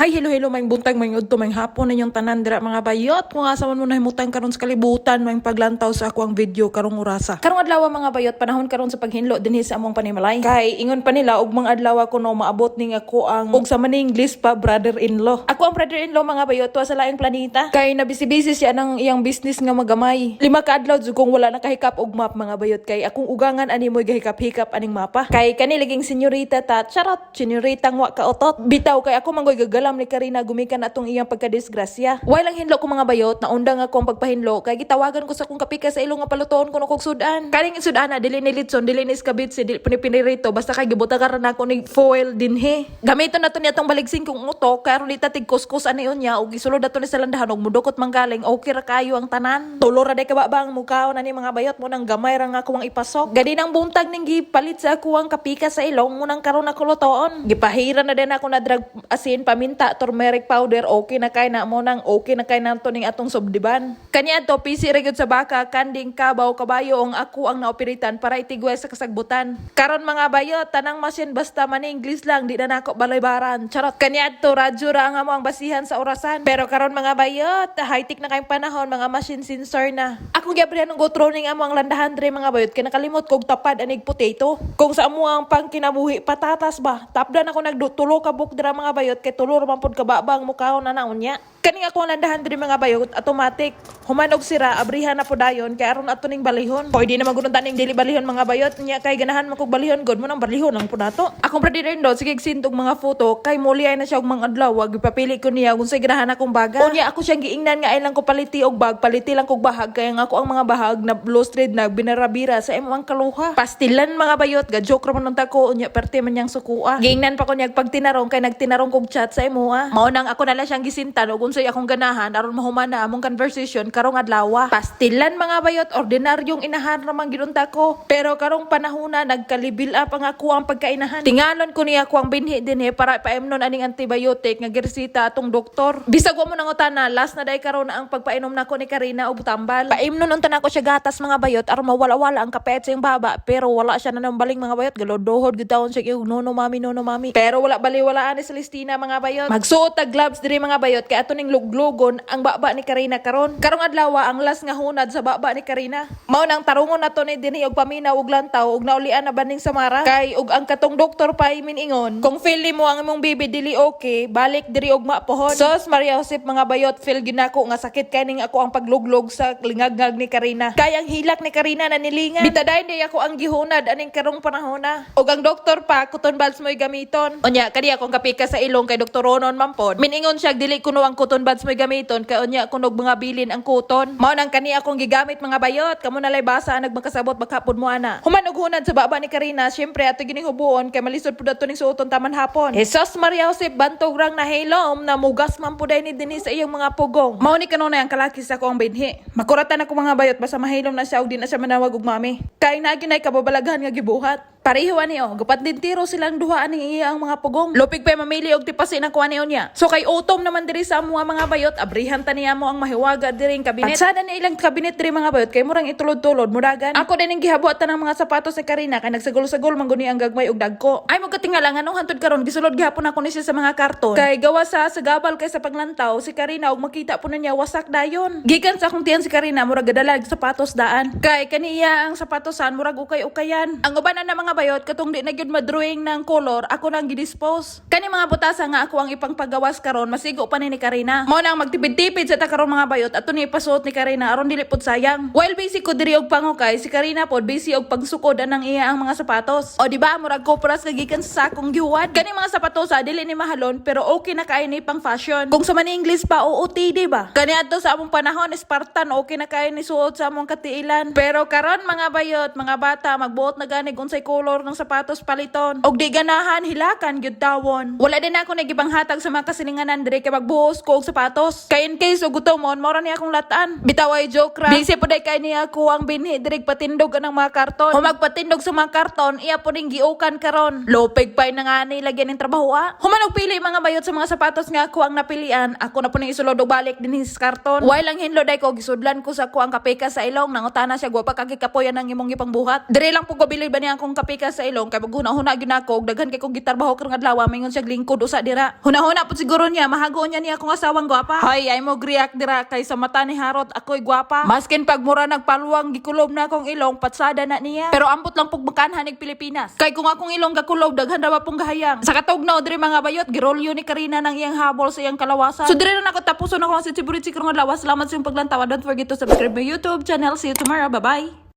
Hi, hello, hello, maayong buntag, maayong udto, maayong hapon ninyong tanan dira, mga bayot. Kung asa man mo nahimutang karon sa kalibutan, maayong paglantaw sa ako ang video karong orasa. Karong adlaw, mga bayot, panahon karon sa paghinlo dinhi sa among panimalay. Kay ingon pa nila og mga adlaw kuno maabot ning ako ang og sa maning English pa brother-in-law. Ako ang brother-in-law, mga bayot, tuwa sa laing planeta. Kay nabisi-busy siya ng iyang business nga magamay. 5 ka adlaw jud kong wala nakahikap og map, mga bayot, kay akong ugangan ani mo'y gahikap-hikap aning mapa. Kay kani laging senyorita ta, charot, senyoritang wa ka utot. Bitaw kay ako manggoy gagalam ni Karina gumikan atong iyang pagkadisgrasya. Way lang hinlo ko, mga bayot, naundang ako ang pagpahinlo kay gitawagan ko sa akong kapika sa ilong nga palutoon ko kog sudan. Kaning sudan na dili ni litson, dili ni iskabitsi, dili pa ni pinirito, basta kay gibutagan ra nako ni foil dinhi. Gamiton na to niya tong baligsing kong utok kay aron di ta tig kuskus ani unya ug isulod na to ni sa landahan ug mudukot manggaling, okay ra kayo ang tanan. Tulo ra day kababang mukaon ani, mga bayot, mo nang gamay ra nga ako ang ipasok. Gani nang buntag ning gipalit sa ako ang kapika sa ilong mo nang karon ako lutoon. Gipahira na din ako na drag asin, paminta, turmeric powder, okay na kay na mo nang okay na kay nato ning atong subdiban. Kanya to pisi ra gyud sa baka, kanding, kabaw, kabayo ang ako ang naoperitan para itigway sa kasagbutan. Karon, mga bayot, tanang machine basta man English lang, di na nako balaybaran. Charot. Kanya to radyo ra ang amo ang basihan sa orasan. Pero karon, mga bayot, high-tech na kayong panahon, mga machine sensor na. Akong giabrihan ng go ning amo ang landahan dre, mga bayot, kay nakalimot kog tapad anig potato. Kung sa amo ang pangkinabuhi patatas ba, tapdan ako nagtulo ka buk dira, mga bayot, kay tulo ra man pud kababang mukaon na unya. Kaning ako ang landahan diri, mga bayot, automatic. Human og sira, abrihan na po dayon kay aron ato ning balihon. Pwede na magunod ning dili balihon, mga bayot, nya kay ganahan man kog balihon god mo nang balihon lang po nato. Akong brother do sige sintog mga photo kay muliyay na siya og mga adlaw, wag ipapili ko niya kung say ganahan akong baga. Unya ako siyang giingnan nga ay lang ko paliti og bag, paliti lang kog bahag kay ang ako ang mga bahag na lost trade na binarabira sa imong kaluha. Pastilan, mga bayot, ga joke ra man unta ko unya perte man niyang sukua. Giingnan pa ko niya pagtinarong kay nagtinarong kog chat sa imo ah. Mao nang ako na lang siyang gisintan og unsay akong ganahan aron mahuman na among conversation karong adlaw. Pastilan, mga bayot, ordinaryong inahan ra man gyud unta ko. Pero karong panahona nagka-level up ang ako ang pagkainahan. Tingalon ko niya ako ang binhi dinhi para ipaimnon aning antibiotic nga giresita atong doktor. Bisag wa mo nangutana, last na day karon ang pagpainom nako ni Karina og tambal. Paimnon unta nako siya gatas, mga bayot, aron mawala-wala ang kapet sa iyang baba, pero wala siya nanambaling, mga bayot. Galodohod gid taon siya og "No, no, mami, no, no, mami." Pero wala baliwalaan ni Celestina, mga bayot. Magsuot tag gloves diri, mga bayot, kay ato ning luglugon ang baba ni Karina karon. Karong adlaw ang last nga hunad sa baba ni Karina. Mao nang tarungon nato ni dinhi og paminaw og lantaw og naulian na baning Samara. Kay og ang katong doktor pa miningon, kung feel mo ang imong baby dili okay, balik diri og mapohon. Sos Maria Josep, mga bayot, feel ginako nga sakit kay ning ako ang pagluglog sa lingagngag ni Karina. Kay ang hilak ni Karina na nilingan. Bitaday di ako ang gihunad aning karong panahon na. Og ang doktor pa, cotton buds mo'y gamiton. Unya kadi akong kapika sa ilong kay Doktor Ronon mampod. Miningon siya dili kuno ang cotton buds mo'y gamiton kay unya kunog mga bilin ang cotton. Mao nang kani akong gigamit, mga bayot. Kamo na lay basa ang nagmakasabot bakapod mo ana. Human og hunad sa baba ni Karina, syempre ato gining hubuon kay malisod pud ato ning suoton taman hapon. Jesus Maria Josep, bantog rang nahilom na mugas man pud ni dinhi sa iyang mga pugong. Mao ni kanunay ang kalaki sa ako ang binhi. Makuratan ako, mga bayot, basta mahilom na siya og di na siya manawag og mami. Kay naa gyud nay kababalaghan nga gibuhat. Pareho ani oh, gapat din tiro silang duha aning iya ang mga pugong. Lupig pa mamili og tipasi na kuha niya. So kay utom naman diri sa amo mga bayot, abrihan ta niya mo ang mahiwaga diri ang kabinet. Patsada ni ilang kabinet diri, mga bayot, kay murang itulod-tulod mudagan. Ako din ang gihabuat ng mga sapatos ni Karina kay nagsagol-sagol man guni ang gagmay og dagko. Ay mo katingala nganong hantud karon gisulod gihapon ako ni siya sa mga karton. Kay gawa sa gabal kay sa paglantaw si Karina og makita po na niya wasak dayon. Gikan sa akong tiyan si Karina murag gadalag sapatos daan. Kay kaniya ang sapatosan murag ukay-ukayan. Ang uban na mga bayot katong di na gyud madrawing ng color ako nang gidispose. Kani mga butasa nga ako ang ipangpagawas karon masigo pa ni Karina. Mao nang magtipid-tipid sa ta karon, mga bayot, ato ni ipasuot ni Karina aron dili pud sayang. While busy ko diri og pangukay, si Karina pod busy og pagsukod anang iya ang mga sapatos. O di ba murag kopras ka gikan sa sakong gihuwad. Kani mga sapatos ah, dili ni mahalon pero okay na kaayo ni pang fashion. Kung sa man English pa OOTD ba. Kani adto sa among panahon Spartan okay na kaayo ni suot sa among katiilan. Pero karon, mga bayot, mga bata magbuot na gani unsay color ng sapatos paliton. Og di ganahan hilakan gyud tawon. Wala din ako nagipanghatag sa mga kasilinganan diri kay magbuhos ko og sapatos. Kay in case og gutomon, mao ra ni akong latan. Bitaw ay joke ra. Busy po day kay niya ako ang binhi diri patindog anang mga karton. Kung magpatindog sa mga karton, iya po ning giukan karon. Lopig pa na nga ni lagyan ng trabaho ah. Human og pili, mga bayot, sa mga sapatos nga ako ang napilian, ako na po ning isulod og balik dinhi sa karton. While ang hinlo day ko gisudlan ko sa ako ang kapeka sa ilong, nangutana siya, "Gwapa kagi kapoyan ang imong gipangbuhat." Diri lang po ko bili ba niya akong kape Pikas sa ilong kay maghuna-huna gyud nako og daghan kay kong gitarbaho karong adlaw, mingon siya lingkod usa dira. Huna-huna pud siguro niya mahago niya niya akong asawang gwapa. Hay, ay mo react dira kay sa mata ni Harot ako'y gwapa. Maskin pag mura nagpaluwang gikulob na akong ilong, patsada na niya. Pero ambot lang pug makanhan nig Pilipinas. Kay kung akong ilong gakulob, daghan ra ba pong gahayang. Sa katugnaw diri, mga bayot, girolyo ni Karina ng iyang habol sa iyang kalawasan. So diri na nako tapuson ako ang si Chiburitsi karong adlaw. Salamat sa iyong paglantaw. Don't forget to subscribe my YouTube channel. See you tomorrow. Bye bye.